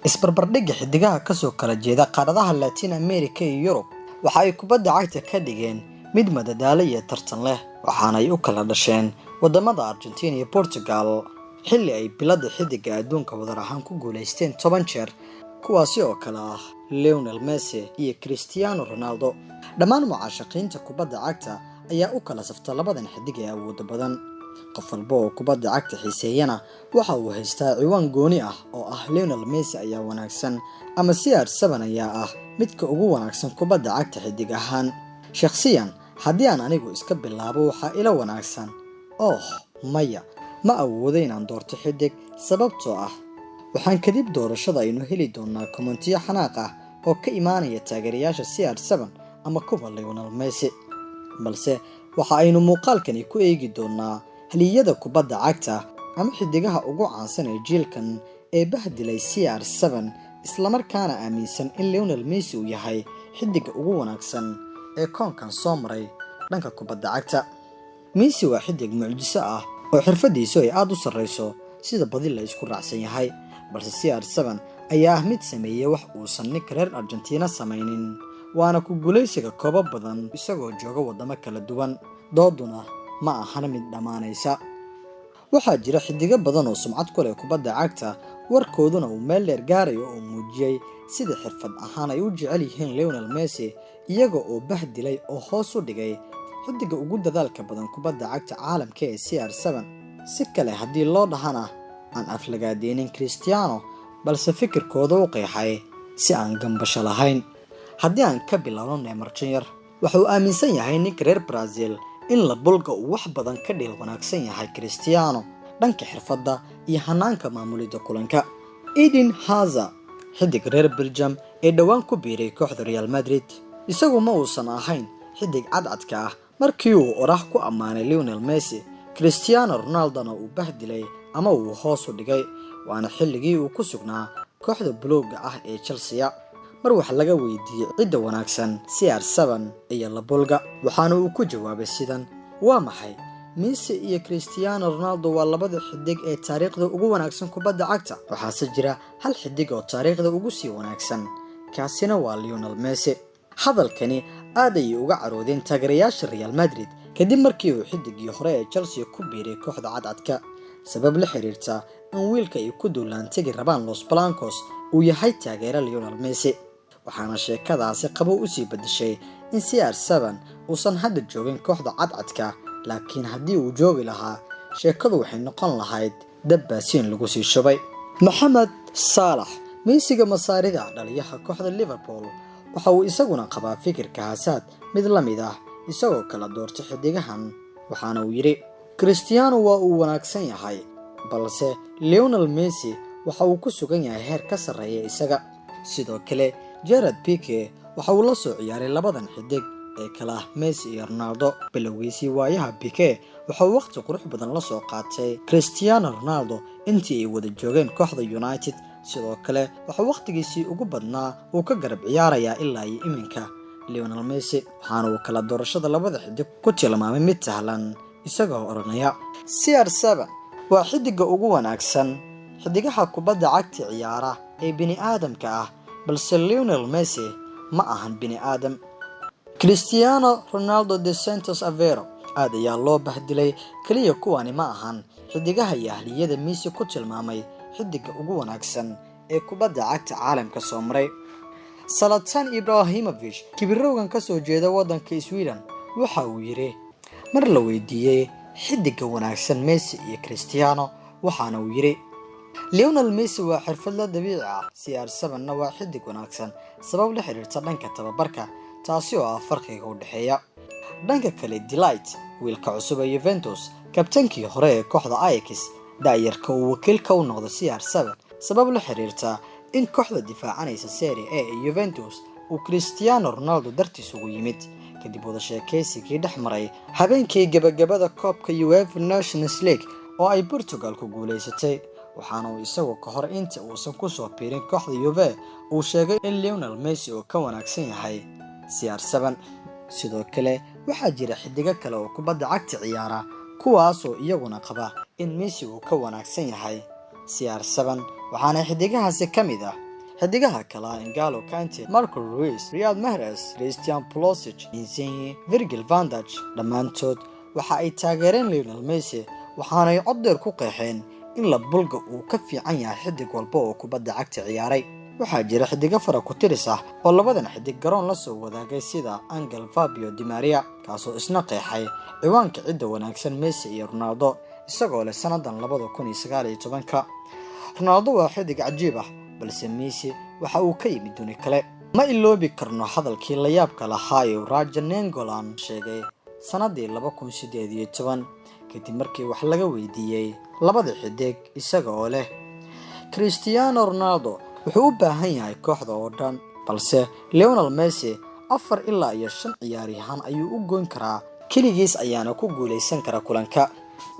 Isbarbardhigga xiddigaha kasoo kala jeeda qaaradaha Latin America iyo Yurub waxa ay kubadda cagta ka dhigeen mid madadaalo iyo tartan leh, waxaana ay u kala dhasheen wadamada Argentina iyo Portugal, xilli ay bilada xiddiga adduunka wadar ahaan ku guuleysteen 10 jeer, kuwaasi oo kale ah Lionel Messi iyo Cristiano Ronaldo. Dhammaan mucaashaqiinta kubadda cagta ayaa u kala safta labadan xiddig ee awooda badan. Qof walba oo kubadda cagta xiiseeyana waxa uu haystaa ciwaan gooni ah oo ah Lionel Messi ayaa wanaagsan ama CR7 ayaa ah midka ugu wanaagsan kubadda cagta xiddig ahaan. Shakhsiyan, haddii aan anigu iska bilaabo, waxaa ila wanaagsan, oh maya, ma awoodo inaan doorto xiddig, sababtoo ah waxaan kadib doorashada aynu heli doonaa kommentiyo xanaaq ah oo ka imaanaya taageerayaasha CR7 ama kuwa Lionel Messi. Balse waxa aynu muuqaalkani ku eegi doonaa haliyada kubadda cagta ama xidigaha ugu caansan ee jiilkan ee bahdilay CR7, islamarkaana aaminsan in Lionel Messi uu yahay xidiga ugu wanaagsan ee koonkan soo maray dhanka kubadda cagta. Messi waa xidig mucjiso ah oo xirfadiisu ay aada u sarreyso, sida badi la isku raacsan yahay, balse CR7 ayaa ah mid sameeyey wax uusan ninka reer Argentina samaynin, waana ku guulaysiga koobo badan isagoo jooga waddamo kala duwan. Dooduna ma ahana mid dhammaanaysa. Waxaa jira xidigo badan oo sumcad ku leh kubadda cagta, warkooduna uu meel dheer gaarayo, oo muujiyey sida xirfad ahaan ay u jecel yihiin Lionel Messi, iyaga oo bahdilay oo hoos u dhigay xidiga ugu dadaalka badan kubadda cagta caalamka ee CR7. Si kale haddii loo dhahana, aan aflagaadeynin Cristiano, balse fikirkooda u qeexay si aan gambasho lahayn. Haddii aan ka bilowno Neymar Junior, waxa uu aaminsan yahay ninka reer Brazil in La Pulga uu wax badan ka dheel wanaagsan yahay Cristiano dhanka xirfadda iyo hanaanka maamulidda kulanka. Eden Hazard, xidig reer Belgium ee dhowaan ku biiray kooxda Real Madrid, isagu ma uusan ahayn xidig cadcadka ah markii uu oraah ku ammaanay Lionel Messi, Cristiano Ronaldona uu bahdilay ama uu hoos u dhigay, waana xilligii uu ku sugnaa kooxda buluuga ah ee Chelsea. Mar wax laga weydiiyey cidda wanaagsan, CR7 iyo La Pulga, waxaana uu ku jawaabay sidan: "Waa maxay? Messi iyo Cristiano Ronaldo waa labada xidig ee taariikhda ugu wanaagsan kubadda cagta. Waxaase jira hal xidig oo taariikhda ugu sii wanaagsan, kaasina waa Lionel Messi." Hadalkani aad ayay uga caroodeen taageerayaasha Real Madrid kadib markii uu xidigii hore ee Chelsea ku biiray kooxda cadcadka, sabab la xiriirta in wiilka ay ku duulaan tegi rabaan Los Blancos uu yahay taageere Lionel Messi. Waxaana sheekadaasi qabow usii bedeshay in CR7 uusan hadda joogin kooxda cadcadka, laakiin haddii uu joogi lahaa, sheekadu waxay noqon lahayd dab baasiin lagu sii shubay. Maxamed Saalax, Miisiga Masaarida, dhaliyaha kooxda Liverpool, waxa uu isaguna qabaa fikirka Hazard mid la mid ah, isagoo kala doortay xidigahan. Waxaana uu yidhi: "Cristiano waa uu wanaagsan yahay, balse Lionel Messi waxa uu ku sugan yahay heer ka sarreeya isaga." Sidoo kale Gerard Pique waxa uu la soo ciyaaray labadan xidig ee kala ah Messi iyo Ronaldo. Bilowgiisii waayaha, Pique waxa uu waqti qurux badan la soo qaatay Cristiano Ronaldo intii ay wada joogeen kooxda United. Sidoo kale waxaa waqtigiisii ugu badnaa uu ka garab ciyaarayaa ilaa iyo iminka Lionel Messi, waxaana uu kala doorashada labada xidig ku tilmaamay mid sahlan, isagoo odhanaya: "CR7 waa xidiga ugu wanaagsan xidigaha kubadda cagta ciyaara ee bini aadamka ah, balse Lionel Messi ma ahan bini aadam." Cristiano Ronaldo de Santos Aveiro aad ayaa loo bahdilay. Keliya kuwani ma ahan xidigaha iyo ahliyada Messi ku tilmaamay xidiga ugu wanaagsan ee kubadda cagta caalamka soo maray. Zlatan Ibrahimovic, kibirowgan kasoo jeeda wadanka Sweden, waxa uu yiri mar la weydiiyey xidiga wanaagsan, Messi iyo Cristiano, waxaana uu yiri: "Lionel Messi waa xirfadla dabiici ah, CR7 na waa xidig wanaagsan sabab la xiriirta dhanka tababarka, taasi oo ah farqiga u dhexeeya." Dhanka kale, De Ligt, wiilka cusub ee Juventus, kabtankii hore ee kooxda Ajax, da'yarka uu wakiilka u noqdo CR7 sabab la xiriirta in kooxda difaacanaysa Serie A ee Juventus uu Cristiano Ronaldo dartiis ugu yimid, kadib wada sheekaysigii dhex maray habeenkii gabagabada koobka UEFA Nations League oo ay Portugal ku guuleysatay. Waxaana uu isagu ka hor inta uusan kusoo biirin kooxda Juve uu sheegay in Lionel Messi uu ka wanaagsan yahay CR7. Sidoo kale waxaa jira xidigo kale oo kubadda cagta ciyaara, kuwaasoo iyaguna qaba in Messi uu ka wanaagsan yahay CR7, waxaana xidigahaasi ka mid ah Xidigaha kale ah N'Golo Kante, Marco Reus, Riyad Mahrez, Christian Pulisic, Insigne, Virgil van Dijk dhammaantood waxa ay taageereen Lionel Messi, waxaanay cod dheer ku qeexeen in La Pulga uu ka fiican yahay xidig walba oo kubadda cagta ciyaaray. Waxaa jira xidigo fara ku tiris ah oo labadan xidig garoon la soo wadaagay, sida Angel Fabio Di Maria, kaasoo isna qeexay ciwaanka cidda wanaagsan Messi iyo Ronaldo, isagoo leh sanadan 2019-ka Ronaldo waa xidig cajiib ah, balse Messi waxa uu ka yimid duni kale. Ma iloobi karno hadalkii la yaabka lahaa ee Radja Nainggolan sheegay sanadii 2018, kadib markii wax laga weydiiyey labada xidig, isaga oo leh: "Cristiano Ronaldo wuxuu u baahan yahay kooxda oo dhan, balse Lionel Messi afar ilaa iyo shan ciyaaryahan ayuu u goyn karaa, keligiis ayaana ku guuleysan kara kulanka."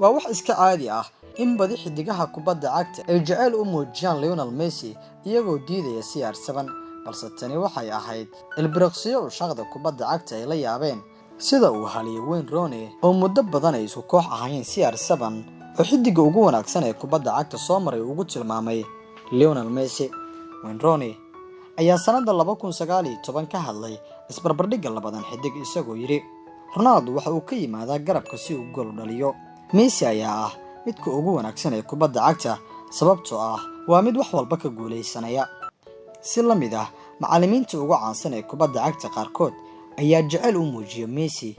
Waa wax iska caadi ah in badi xidigaha kubadda cagta ay jaceyl u muujiyaan Lionel Messi iyagoo diidaya CR7, balse tani waxay ahayd ilbiriqsiyo ushaaqda kubadda cagta ay la yaabeen, sida uu haliyay Wayne Rooney oo muddo badan ay isku koox ahaayeen CR7, oo xidiga ugu wanaagsan ee kubadda cagta soo maray ugu tilmaamay Lionel Messi. Wayne Rooney ayaa sanada 2019 ka hadlay isbarbardhigga labadan xidig, isagoo yidhi: "Ronaldo waxa uu ka yimaadaa garabka si uu gool u dhaliyo. Messi ayaa ah midka ugu wanaagsan ee kubadda cagta, sababtoo ah waa mid wax walba ka guuleysanaya." Si la mid ah macallimiinta ugu caansan ee kubadda cagta qaarkood ayaa jecel u muujiya Messi,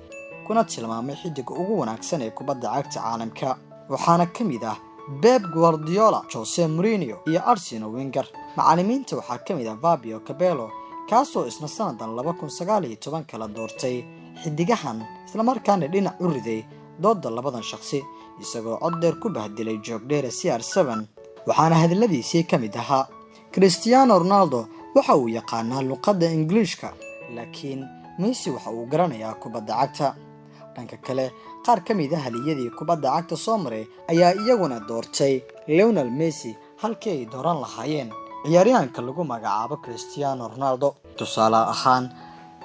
kuna tilmaamay xidiga ugu wanaagsan ee kubadda cagta caalamka, waxaana ka mid ah Pep Guardiola, Jose Mourinho iyo Arsene Wenger. Macallimiinta waxaa ka mid ah Fabio Capello, kaasoo isna sanadan 2019 kala doortay xidigahan, islamarkaana dhinac u riday dooda labadan shaqsi, isagoo cod dheer ku bahdilay joogdheere CR7, waxaana hadaladiisii ka mid ahaa: "Cristiano Ronaldo waxa uu yaqaanaa luqadda Ingiliishka, laakiin Messi waxa uu garanayaa kubadda cagta." Dhanka kale, qaar ka mid a haliyadii kubadda cagta soo maray ayaa iyaguna doortay Lionel Messi halkii ay dooran lahaayeen ciyaaryahanka lagu magacaabo Cristiano Ronaldo. Tusaale ahaan,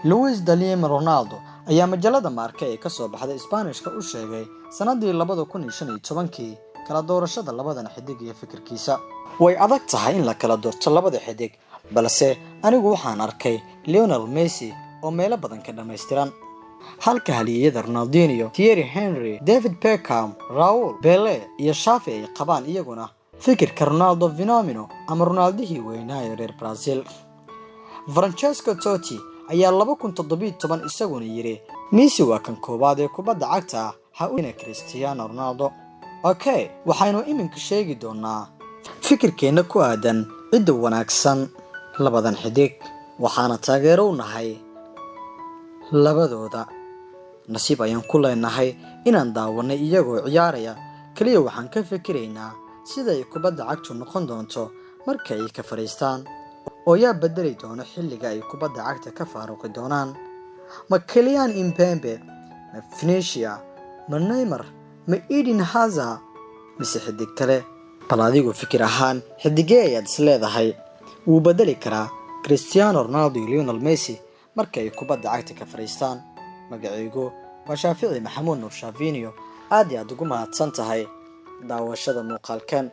Luis de Lima Ronaldo ayaa majalada Marca ee kasoo baxday Isbaanishka u sheegay sanadii 2015-kii kala doorashada labadan xidig iyo fikirkiisa: "Way adag tahay in la kala doorto labada xidig, balse anigu waxaan arkay Lionel Messi oo meelo badan ka dhammaystiran, halka haliyeyada Ronaldinho, Thierry Henry, David Beckham, Raul, Pele iyo Xavi ay qabaan iyaguna fikirka Ronaldo Fenomeno ama Ronaldihii weynaa ee reer Brazil." Francesco Totti ayaa 2017 isaguna yidhi: "Messi waa kan koowaad ee kubadda cagta, ha una Cristiano Ronaldo." Okay, waxaynu iminka sheegi doonaa fikirkeenna ku aadan cidda wanaagsan labadan xidig, waxaana taageero u nahay labadooda. Nasiib ayaan ku leenahay inaan daawanay iyagoo ciyaaraya. Keliya waxaan ka fikiraynaa sida ay kubadda cagtu noqon doonto marka ay ka fadhiistaan, oo yaa bedeli doono xilliga ay kubadda cagta ka faaruqi doonaan? Ma Kylian Mbappe, ma Vinicius, ma Neymar, ma Eden Hazard, mise xidig kale? Bal adigu fikir ahaan, xidigee ayaad is leedahay wuu bedeli karaa Cristiano Ronaldo iyo Lionel Messi marka ay kubadda cagta ka fadhiistaan? Magacaygu waa Shaafici Maxamuud Nuur Shaafinio. Aad iyo aad ugu mahadsan tahay daawashada muuqaalkan.